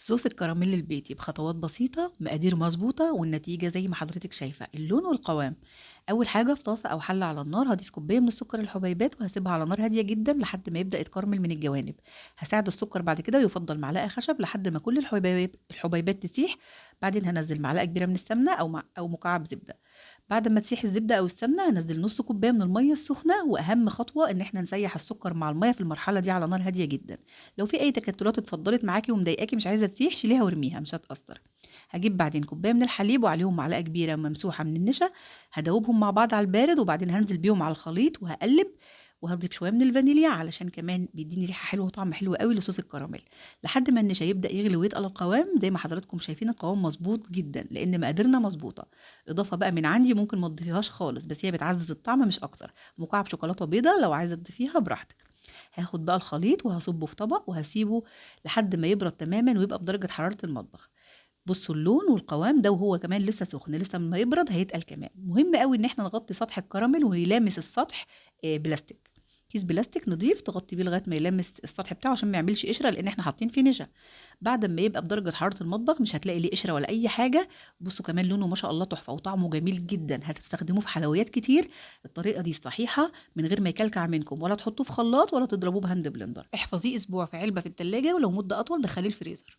صوص الكراميل البيتي بخطوات بسيطة، مقادير مضبوطة، والنتيجة زي ما حضرتك شايفة اللون والقوام. أول حاجة في طاسة أو حلة على النار هضيف كوباية من السكر الحبيبات وهسيبها على نار هادية جدا لحد ما يبدأ يتكرمل من الجوانب. هساعد السكر بعد كده، ويفضل معلقة خشب لحد ما كل الحبيبات تسيح. بعدين هنزل معلقة كبيرة من السمنة أو مكعب زبدة. بعد ما تسيح الزبدة أو السمنة هنزل نص كوباية من المية السخنة، وأهم خطوة إن إحنا نسيح السكر مع المية في المرحلة دي على نار هادية جدا. لو في أي تكتلات اتفضلت معاكي ومضايقاكي مش عايزة تسيح شيليها وارميها، مش هتأثر. هجيب بعدين كوباية من الحليب وعليهم معلقة كبيرة ممسوحة من النشا، هدوبهم مع بعض على البارد، وبعدين هنزل بيهم على الخليط وهقلب، وهضيف شوية من الفانيليا علشان كمان بيديني ريحة حلوة وطعم حلو قوي لصوص الكراميل، لحد ما النشا يبدأ يغلي ويتقل القوام. زي ما حضراتكم شايفين القوام مظبوط جدا لأن مقاديرنا مظبوطة. إضافة بقى من عندي ممكن ما تضيفيهاش خالص، بس هي بتعزز الطعم مش أكتر. مكعب شوكولاتة بيضة لو عايزة تضيفيها براحتك. هاخد بقى الخليط وهصبه في طبق وهسيبه لحد ما يبرد تماما ويبقى بدرجة حرارة المطبخ. بصوا اللون والقوام ده وهو كمان لسه سخن، لسه لما يبرد هيتقل كمان. مهم قوي ان احنا نغطي سطح الكراميل ويلامس السطح، بلاستيك، كيس بلاستيك نضيف تغطي بيه لغايه ما يلامس السطح بتاعه عشان ما يعملش قشره، لان احنا حاطين فيه نشا. بعد ما يبقى بدرجه حراره المطبخ مش هتلاقي ليه قشره ولا اي حاجه. بصوا كمان لونه ما شاء الله تحفه وطعمه جميل جدا، هتستخدموه في حلويات كتير. الطريقه دي صحيحه من غير ما يكلكع منكم، ولا تحطوه في خلاط ولا تضربوه ب hand blender. احفظيه اسبوع في علبه في التلاجة، ولو مده اطول دخليه الفريزر.